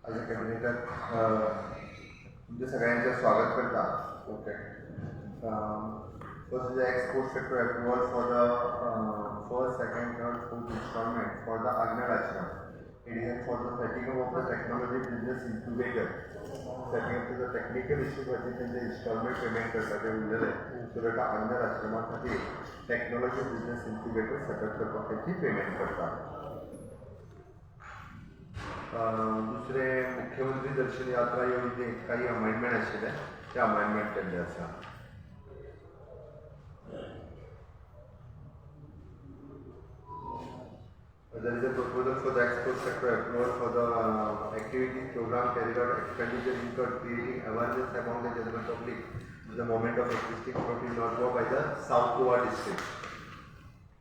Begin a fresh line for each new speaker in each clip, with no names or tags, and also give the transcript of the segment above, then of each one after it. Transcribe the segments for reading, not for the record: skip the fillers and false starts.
आयच्या कॅबिनेटात तुमच्या सगळ्यांचें स्वागत करता. Okay, first is the ex post facto approval for the first, second, third, fourth installment for the Agnad Ashram. It is for the setting up of the technology business incubator. Setting up the technical issue खातीर तेंचे instalment payment करपाचें उरलेलें, so ताका आग्नेल आश्रमा खातीर technology business incubator setup करपा खातीर payment करता. दुसरें, मुख्यमंत्री दर्शन यात्रा योजनेत काही अमेंडमेंट आशिल्ले, ते अमेंडमेंट केल्ले आसा. There is a proposal for the ex post facto approval for the activities program carried out, expenditure incurred creating awareness among the general public the movement of existing float in North Goa by the South Goa district.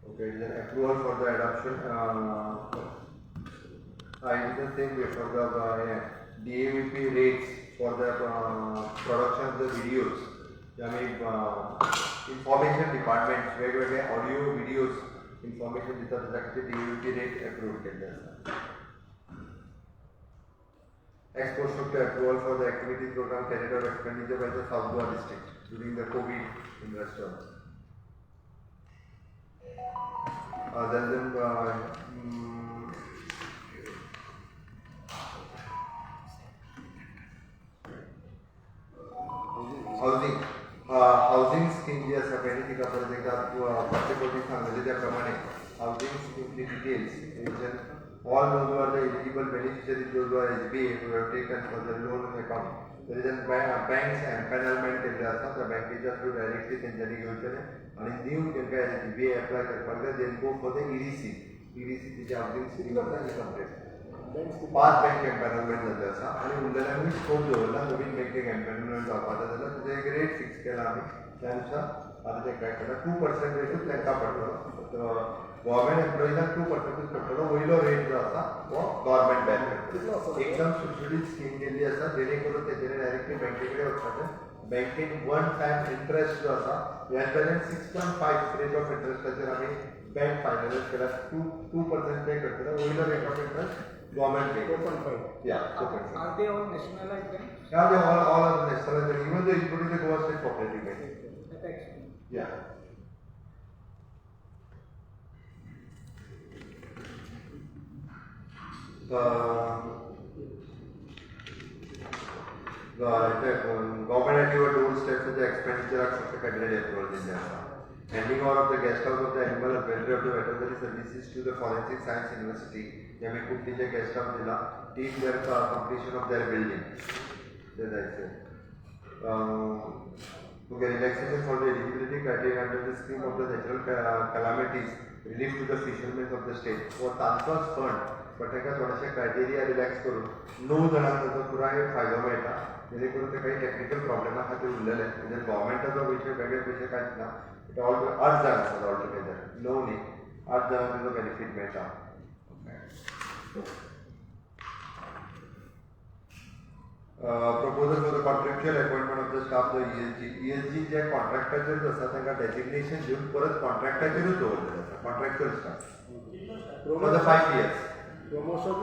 Okay, it is an approval for the adoption. It is the same way for the yeah, DAVP rates for the production of the videos. जे आमी information department वेगवेगळे audio videos information दिता, ताच्या खातीर डीएव्हीपी rate approve केल्ले आसा. Ex post facto approval for the activities program carried out, expenditure by the South Goa district during the COVID investor. There is an housing housing scheme जी आसा पळय न्ही, तिका परत एकदा फाटले फावटी सांगलेले त्या प्रमाणे housing स्कीमची details, all those who are the eligible beneficiaries, those who are SBA, who have taken for the loan account, there is a banks empanelment केल्ले आसा. त्या बँकेच्या थ्रू डायरेक्टली तेंच्यांनी घेवचेलें आनी न्यू तांकां एस बी ए एप्लाय करपाक जाय, then go for the EDC. EDC तिची हावजींग स्कीम आसा ही कंप्लीट. पांच बँक एम्पॅनलमेंट जाल्ले आसा आनी उरलेल्यांकूय स्कोप दवरला. नवीन बँकेक एम्पॅनलमेंट जावपाचें जाल्यार तेजें एक रेट फिक्स केला आमी, त्या नुसार आतां तेंकां केला. 2% रेटूच तांकां पडटलो, गव्हर्मेंट एम्प्लॉइजांक 2%ूच पडटलो. वयलो रेट जो आसा तो गव्हर्मेंट बँक करतलो. एकदम सबसिडी स्कीम केल्ली आसा, जेणे करून तेंच्यांनी डायरेक्टली बँके कडेन वचपाचें. बँकेन वन टायम इंट्रस्ट जो आसा, ह्या पर्यंत 6.5 रेट ऑफ इंट्रस्टाचेर आमी बँक फायनलायज केला. टू 2% पे करतले, वयलो rate of interest government pay.
2.5.
Yeah, 2.5.
Are they all nationalized banks?
Yeah, they all are nationalized bank, even though including the Goa State Cooperative Bank.
Apex.
Yeah. The government at your doorstep the expenditure फक्त cabinet approval दिल्लें आसा. Handing over of the guest house of the animal husbandry of the veterinary services to the Forensic Science University, जे आमी कुर्टीचे guest house दिला till their completion of their building ते जायचे. Okay, relaxation for the eligibility criteria under the scheme of the natural calamities relief to the fishermen of the state. हो तांचोच fund, but तांकां थोडेशे criteria relax करून 9 जाणांक ताचो पुराय फायदो मेळटा, जेणे करून ते काही टॅक्निकल प्रॉब्लेमा खातीर उरलेले. म्हणजे गव्हर्मेंटाचो पयशे वेगळे पयशे कांयच ना. बट ऑल 8 जाण आसात ऑल टुगेदर, 9 न्ही, 8 जाणांक ताचो बेनिफीट मेळटा. Proposal for the contractual appointment of the staff, the ESG. ESG जे कॉन्ट्रॅक्टाचेरूच आसा, तांकां डेजिग्नेशन दिवन परत कॉन्ट्रॅक्टाचेरूच दवरलेलें आसा, contractual staff for the 5 years.
Promotion?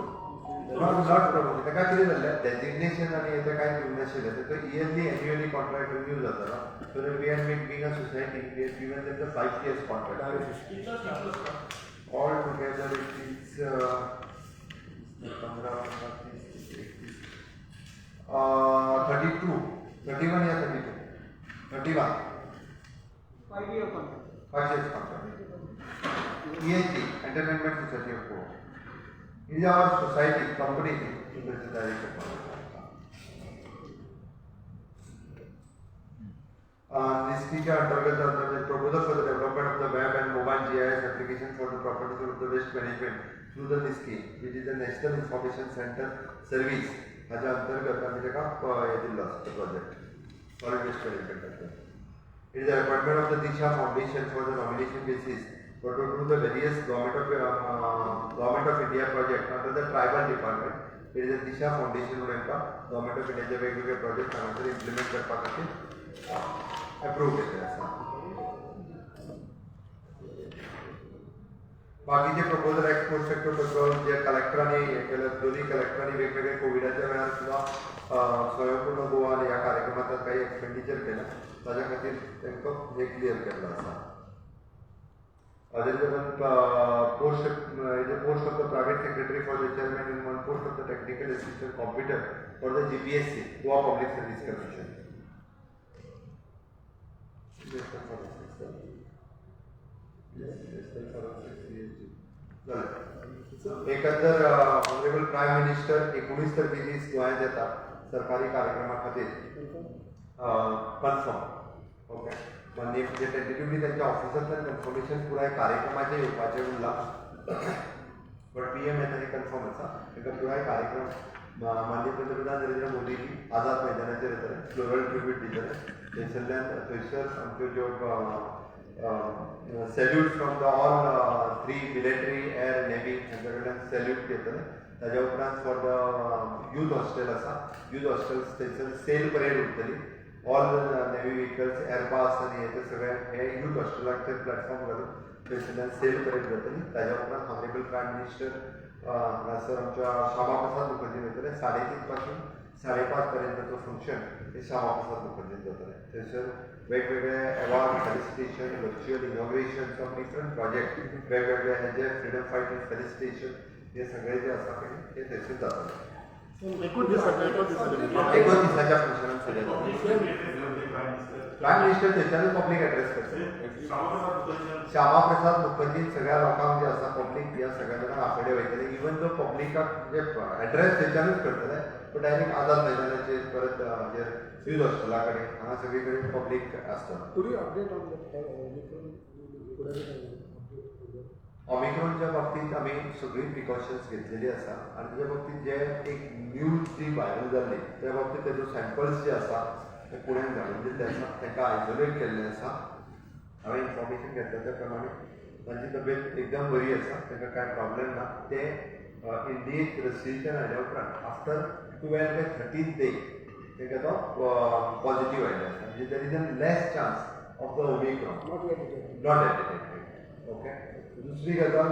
Not promotion. ताका कितें जाल्लें, डेजिग्नेशन आनी हें कांय दिवंक नाशिल्लें. ताचो इयरली एन्युअली कॉन्ट्रॅक्ट रिन्यू जातालो, so we are make being a society, we have given them the 5 years contract. All together it is 15, 30, 31, 32, 31 या 32, 31.
5 year contract.
5 years contract. ESG, Entertainment Society of Goa. It is our society, company. तयारी करपाक. निस्कीच्या अंतर्गत proposal for the development of the web and mobile GIS application for the properties of the waste management through the NISCI, which is the National Information Center Service. हाच्या अंतर्गत आमी ताका हें दिल्लो आसा प्रोजेक्ट सॉलिड वेस्ट मॅनेजमेंटाचेर. It is the appointment of the Disha Foundation for the nomination basis for to do the various government of India project under the tribal department. It is the Disha Foundation म्हणून तांकां government of इंडियाचे वेगवेगळे project हांगासर implement करपा खातीर approve केल्ले आसा. बाकीचे proposal x post facto control जे कलेक्टरांनी हे केले, दोन्ही कलेक्टरांनी वेगवेगळे कोविडाच्या वेळार सुद्दां स्वयंपूर्ण गोवा आनी ह्या कार्यक्रमांत काही एक्सपेंडिचर केलें, ताज्या खातीर तांकां हे क्लियर केल्लो आसा. There is one post, is a post of the private secretary for the chairman and one post of the technical assistant computer for the GPSC, Goa Public Service Commission. National Forensic Service. Yes, National Forensic CSG. जालें. एकंदर honourable prime minister 19 तारखेक गोंयांत येता सरकारी कार्यक्रमा खातीर, confirm. Okay, माननीय म्हणजे टेंटेटिवली त्यांच्या ऑफिसांतल्यान कन्फर्मेशन पुराय कार्यक्रमाचें येवपाचें उरलां, बट पी एम येता हें कन्फर्म आसा. तांकां पुराय कार्यक्रम, माननीय पंतप्रधान नरेंद्र मोदीजी आझाद मैदानाचेर येतले, फ्लोरल ट्रिब्यूट दितले. थंयसरल्यान थंयसर आमच्यो ज्यो salute from the all three military, air, navy हांच्या कडल्यान सॅल्यूट घेतले. ताज्या उपरांत फॉर the youth hostel आसा, यूथ हॉस्टेल थंयसर सेल परेड उरतली. ऑल नेव्ही व्हिकल्स, एअरबस आनी हे ते सगळे हे यूथ हॉस्टेलाक ते प्लॅटफॉर्म घालून थंयसरल्यान सेल परेड जातली. ताज्या उपरांत ऑनरेबल प्रायम मिनिस्टर हांगासर आमच्या श्यामा प्रसाद मुखर्जी वयतले. 3:30 पासून 5:30 पर्यंतचो फंक्शन हे श्यामा प्रसाद मुखर्जीन जातलें. थंयसर वेगवेगळे award, felicitation, virtual inauguration of different project, वेगवेगळे हे जे फ्रिडम फायटर फेलिसिटेशन, हे सगळे जे आसा पळय, हे थंयसर जातले.
एकूच दिसा, एकूच दिसा.
एकूच दिसाच्या फंक्शनान सगळें जातलें. प्रायम मिनिस्टर थंयच्यानूच पब्लीक एड्रेस करतले. श्यामा प्रसाद मुखर्जी सगळ्या लोकांक जे आसा पब्लीक, ह्या सगळ्या जाणांक आपयले वयतले. इवन दो पब्लिकाक म्हणजे एड्रेस थंयच्यानूच करतले, पण डायरेक्ट आझाद मैदानाचेर, परत हेजेर यूथ हॉस्टेला कडेन, हांगा सगळी कडेन पब्लीक आसतलो.
Could you update on that Omicron? Could have been an update on that?
ऑमिक्रॉनच्या बाबतीत आमी सगळी प्रिकॉशन्स घेतलेली आसा आनी तेच्या बाबतीत जे एक न्यूज जी व्हायरल जाल्ली, त्या बाबतीत तेजो सॅम्पल्स जे आसा ते पुण्याक धाडून दिल्ले आसा, तांकां आयसोलेट केल्ले आसा. हांवें इन्फॉर्मेशन घेतल्या त्या प्रमाणे तांची तब्येत एकदम बरी आसा, तांकां कांय प्रॉब्लेम ना. ते इंडियेक रसीच्यान आयल्या उपरांत आफ्टर 12 काय 13 डे तांकां तो पॉझिटीव आयिल्लो आसा, म्हणजे there is a less chance of the Omicron.
Not yet detected.
Not yet detected. Okay, दुसरी गजाल,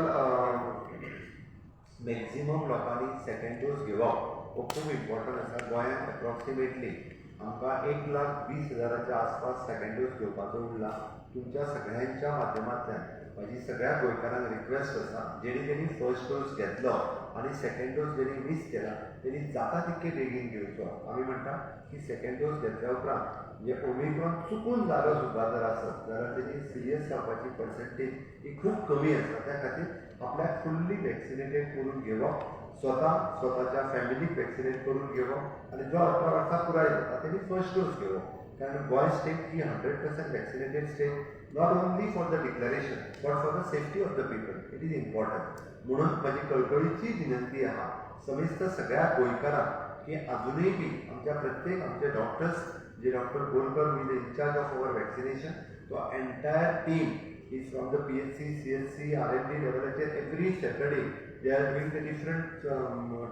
मॅक्झिमम लोकांनी सेकंड डोस घेवप हो खूब इम्पॉर्टंट आसा. गोंयांत एप्रॉक्सिमेटली आमकां 1,20,000च्या आसपास सेकंड डोस घेवपाचो उरला. तुमच्या सगळ्यांच्या माध्यमांतल्यान म्हाजी सगळ्या गोंयकारांक रिक्वेस्ट आसा, जेणी तेणी फर्स्ट डोस घेतलो आनी सेकंड डोस जेणी मीस केला, तेणी जाता तितके बेगीन घेवचो. आमी म्हणटा की सेकंड डोस घेतल्या उपरांत म्हणजे ओमिक्रॉन चुकून जालो सुद्दां जर आसत जाल्यार तेजी सिरियस जावपाची पर्संटेज ही खूब कमी आसा. त्या खातीर आपल्याक फुल्ली वॅक्सिनेटेड करून घेवप, स्वता स्वताच्या फॅमिलीक वॅक्सिनेट करून घेवप आनी जो 18 वर्सां पुराय जाता तेणी फर्स्ट डोस घेवप, कारण Goa state he 100% vaccinated state, not only for the declaration but for the safety of the people it is important. म्हणून म्हाजी कळकळीची विनंती आहा समेस्त सगळ्या गोंयकारांक की अजुनूय बी आमच्या प्रत्येक आमचे doctors J doctor Borkar with the incharge of our vaccination, तो entire team is from the PHC, CHC, R&D लेवलाचेर every Saturday they are doing the different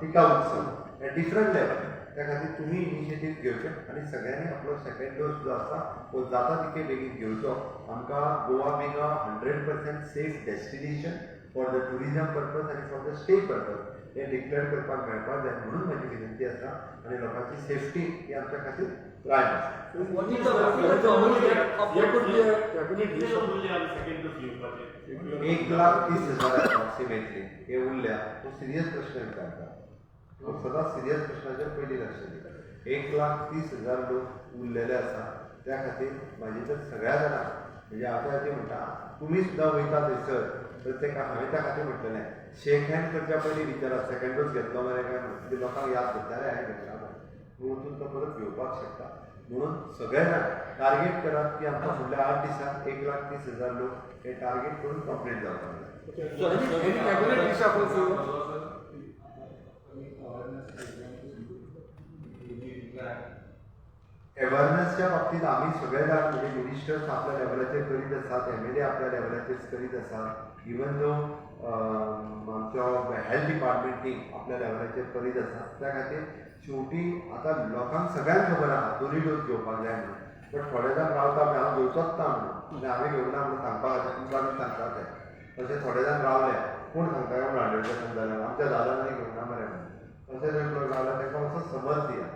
टिका उत्सव at different level. त्या खातीर तुमी इनिशिएटीव घेवचें आनी सगळ्यांनी आपलो सेकंड डोस जो आसा तो जाता तितके बेगीन घेवचो. आमकां Goa being a 100% safe destination for the tourism purpose आनी फॉर the stay purpose हे डिक्लेअर करपाक मेळपाक जाय म्हणून म्हजी विनंती आसा आनी लोकांची सेफ्टी ही आमच्या खातीर प्रायम आसा.
What is the of
There could be a cabinet reshuffle.
Second dose घेवपाचे?
1,30,000 अप्रॉक्सिमेटली हे उरल्या. तो सिरियस प्रश्न विचारता, तो सदांच सिरियस प्रश्नाचेर पयलीं लक्ष दिता. 1,30,000 लोक उरलेले आसा. त्या खातीर म्हाजी तर सगळ्या जाणांक, म्हणजे आतां ती म्हणटा, तुमी सुद्दां वयता थंयसर प्रत्येक, हांवें त्या खातीर म्हटलेलें, शेक हँड करच्या पयलीं विचारात, सेकंड डोस घेतलो मरे काय म्हणून. ती लोकांक याद करता, अरे हांवें घेतला म्हणून वचून तो परत घेवपाक शकता. म्हणून सगळे जाण टार्गेट करात की आमकां फुडल्या 8 दिसांत 1,30,000 लोक हे टार्गेट करून कंप्लीट जावपाक जाय.
So any cabinet reshuffle soon?
Awareness program plan.
अवेअरनेसच्या बाबतीत आमी सगळे जाण म्हणजे मिनिस्टर्स आपल्या लेवलाचेर करीत आसात, एमएलए आपल्या लेवलाचेर करीत आसात, इवन दो आमचो हेल्थ डिपार्टमेंटूय आपल्या लेवलाचेर करीत आसा. त्या खातीर शेवटी आतां लोकांक सगळ्यांक खबर आहा दोनूय डोस घेवपाक जाय म्हणून, बट थोडे जाण रावता, हांव घेवचोच ना म्हणून, आनी हांवें घेवना म्हणून सांगपा खातीर तुमकां आमी सांगता तें. तशें थोडे जाण रावले, कोण सांगता काय म्हूण 100% जालें, आमच्या दादांनी घेवंक ना मरे म्हणून. तशें जर लोक रावले तांकां मातसो समज दिया,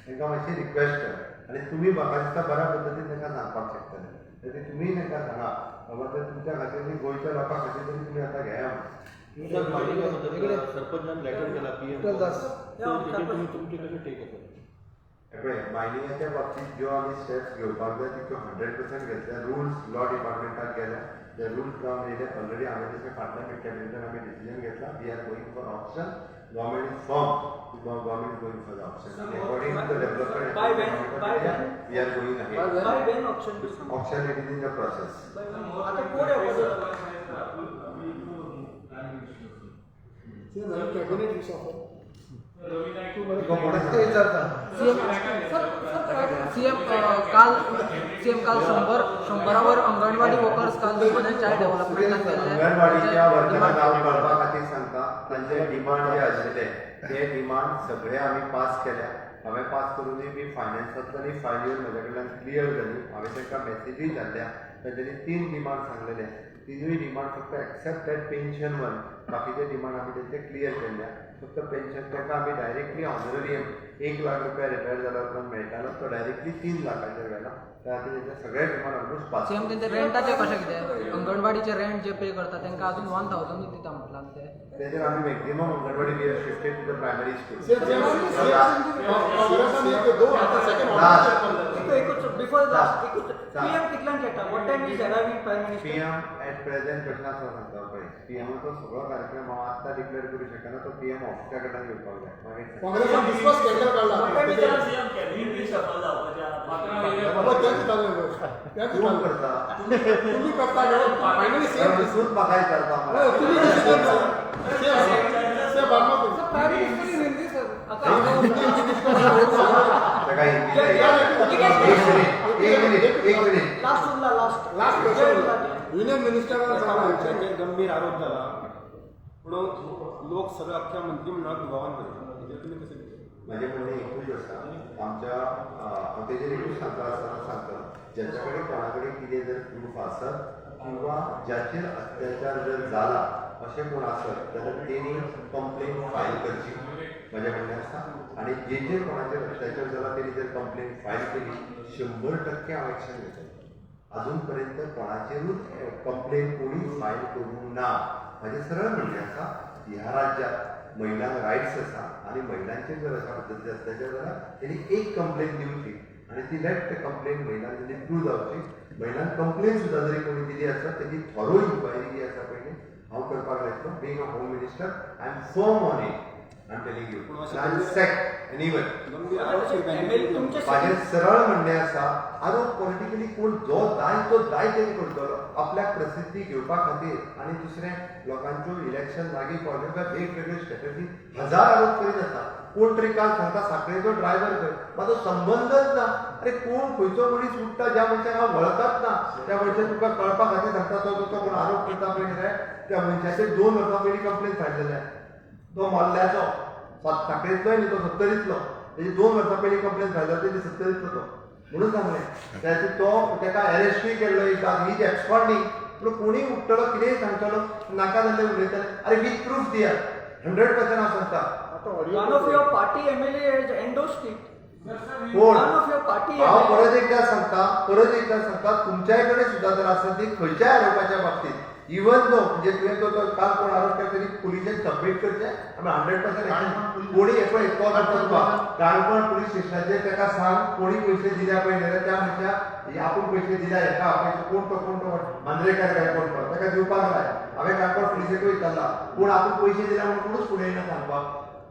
तांकां मातशी रिक्वेस्ट कर आनी तुमी म्हाका दिसता बऱ्या पद्दतीन तांकां सांगपाक शकतले. तें तुमी तांकां सांगा बाबा ते तुमच्या खातीर न्ही, गोंयच्या लोकां खातीर तरी तुमी आतां घेया म्हणून.
सरपंचान लेटर केला पीएम, तुमी तुमचे कशें टेक आसा?
पळय, मायनिंगाच्या बाबतीत ज्यो आमी स्टेप्स घेवपाक जाय त्यो 100% घेतल्या. रुल्स लॉ डिपार्टमेंटाक गेल्या, ते रुल्स जावन येयले. ऑलरेडी हांवें जशें फाटल्या कॅबिनेटान आमी डिसिजन घेतला, we are going for auction. Government is firm, government is going for the auction according to the development.
By when? By when?
We are going ahead.
By when auction?
Auction, it is in the process.
आतां कोण येवपाचो?
Cabinet reshuffle.
Ravi Naik.
CM काल, CM काल 100 100वर anganwadi workers काल woman child डेव्हलपमेंटान
अंगणवाडीच्या वर्करांक
केल्ले.
हांव कळपा खातीर सांगता, तांचे डिमांड जे आशिल्ले ते डिमांड सगळे आमी पास केल्या. हांवें पास करुनूय बी फायनान्सांतल्यानूय फायल येवन म्हज्या कडल्यान क्लियर जाली. हांवें तांकां मॅसेजूय धाडल्या. तांच्यांनी तीन डिमांड सांगलेले, तिनूय डिमांड फक्त एक्सेप्ट that pension one, बाकीचे डिमांड आमी तेंचे क्लियर केल्ले. फक्त पेन्शन तांकां आमी डायरेक्टली ऑनररियम 1 लाख रुपया रिटायर जाल्या उपरांत मेळटालो तो डायरेक्टली 3 लाखाचेर व्हेला. त्या खातीर तेंचे सगळे डिमांड ऑलमोस्ट पास.
सीएम, तेंचे रेंटाचे कशें कितें? अंगणवाडीचे रेंट जे पे करता तांकां अजून 1000 दिता म्हटलां ते.
तेजेर आमी maximum anganwadi we have shifted to the primary school.
काँग्रेसान एक दो आता सेकंड.
एकूच बिफोर लास्ट, एकूच, पीएम कितल्यांक येता? What time is arriving Prime Minister?
PM at present प्रश्न आसा सांगता पळय, पीएमाचो सगळो कार्यक्रम हांव आत्तां डिक्लेअर करूं शकना. तो पीएम ऑफिसा कडल्यान घेवपाक जाय, मागीर सांग.
काँग्रेसान विश्वास स्कॅन्डल काडला. बाबा, तेच दिताले, तेच.
कोण करता?
तुम्ही करता फायनली सेम.
तूच म्हाका विचारता मला.
तुम्ही सेम सेम बाबा.
Prime minister in Hindi sir.
ताका हिंदी जाय. एक मिनिट, एक मिनिट, एक मिनिट.
लास्ट उरला, लास्ट.
लास्ट क्वेश्चन, युनियन मिनिस्टरान सांगला.
तांचेर गंभीर आरोप जाला पूण लोक सगळे अख्ख्या मंत्रीमंडळाक दुबावान पळयता, हेजेर तुमी कशें कितें?
म्हजें म्हणणें एकूच आसा, आमच्या हांव तेजेर एकूच सांगता आसतना सांगता, ज्याच्या कडेन कोणा कडेन कितें जर प्रूफ आसत किंवा ज्याचेर अत्याचार जर जाला अशें कोण आसत जाल्यार तेणी कंप्लेन फायल करची, म्हजें म्हणणें आसा. आनी जेचेर कोणाचेर अत्याचार जाला तेणी जर कंप्लेन फायल केली, 100% हांव एक्शन घेतलो. अजून पर्यंत कोणाचेरूच कंप्लेन कोणी फायल करूंक ना. म्हजें सरळ म्हणणें आसा, ह्या राज्यात महिलांक रायट्स आसा आनी महिलांचेर जर अशा पद्दतीचे अत्याचार जाला तेणी एक कंप्लेन दिवची आनी ती लेट कंप्लेन महिलांक तेणी प्रूव जावची. महिलांक कंप्लेन सुद्दां जरी कोणी दिली आसत तेजी थोरो इन्क्वायरी जी आसा पळय हांव करपाक लायतलो. Being a home minister, I am firm on it, I am telling you, I am sack anyway.
गंभीर आरोप
एमएलए तुमचे
म्हाजें सरळ म्हणणें आसा, आरोप पॉलिटिकली कोण जो जाय तो जाय तेणी करतलो आपल्याक प्रसिद्धी घेवपा खातीर आनी दुसरें लोकांच्यो इलेक्शन लागीं पावलें काय वेगवेगळे स्ट्रेटजी हजार आरोप करीत आसा. कोण तरी काल सांगता साखळेचो ड्रायव्हर खंय, म्हाजो संबंदच ना. अरे, कोण खंयचो मनीस उठ्ठा, ज्या मनशाक हांव वळखत ना त्या मनशाक तुका कळपा खातीर सांगता, तो तो कोण आरोप करता पळय न्ही रे, त्या मनशाचेर 2 वर्सां पयलीं कंप्लेन फायल जाल्या. तो मोल्ल्याचो, साखळेंतलोय न्ही, तो सत्तरींतलो. तेजी 2 वर्सां पयलीं कंप्लेन फायल जाली, तेजी सत्तरींतलो तो म्हणून सांगलें. त्याचे तो ताका अरेस्टूय केल्लो एकदां. He is absconding. पूण कोणूय उठ्ठलो, कितेंय सांगतलो, नाका जाल्लें उलयतले. अरे, वीथ प्रूफ दियात, 100% हांव सांगता.
आता audio.
One of your party MLA has endorsed it.
कोण?
One of your party
हांव
MLA.
परत एकदा सांगता, परत एकदा सांगता, तुमच्याय कडेन सुद्दां जर आसत ती खंयच्याय आरोपाच्या बाबतीत, इवन दो म्हणजे तुवें तो तो काल कोण आरोप केला तरी पुलिशेन सबमीट करचें, आमी 100% एक्शन. कोणी हे पळय, तो सांगता तुका, काणकोण पुलीस स्टेशनाचेर ताका सांग, कोणी पयशे दिल्या पळय जाल्यार त्या मनशाक आपूण पयशे दिल्या हेका पयशे, कोण तो, कोण तो मांद्रेकार काय कोण तो, ताका दिवपाक जाय. हांवें काणकोण पुलिशेकूय विचारला, कोण आपूण पयशे दिल्या म्हणून कोणूच फुडें येना सांगपाक.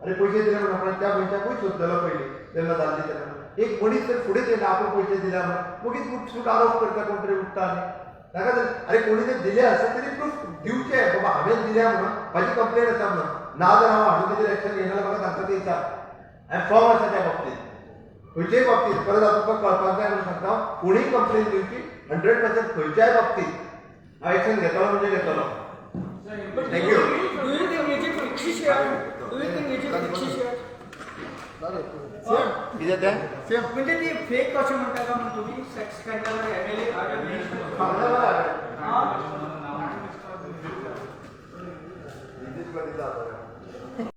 आनी पयशे दिले म्हणून आपण त्या मनशाकूय सोदतलो पयलीं तेन्ना जाल्ली तेन्ना. एक मनीस जर फुडें येयला आपूण पयशे दिल्या म्हणून, मगीच उठसूट आरोप करता कोण तरी उठ्ठा आनी ताका जर, अरे, कोणी जर दिले आसत तरी प्रूफ दिवचे, बाबा हांवें दिल्या म्हणून म्हाजी कंप्लेन आसा म्हणून. ना जर हांव हाडून तेजेर एक्शन घेयना जाल्यार म्हाका सांगता ते विचार. हांवें फर्म आसा त्या बाबतीत, खंयच्याय बाबतीत. परत हांव तुका कळपाक जाय म्हणून सांगता हांव, कोणीय कंप्लेन दिवची, 100% खंयच्याय बाबतीत हांव एक्शन घेतलो म्हणजे घेतलो. Thank you.
Do you think is it fictitious? Do you think is it fictitious?
Same.
कितें तें?
सेम.
म्हणजे ती फेक कशें म्हणटा काय म्हण तुमी सेक्स स्कॅन्डल एमएलए?
सांगलें मरे हांवें. म्युन्सिपालिटी जाता.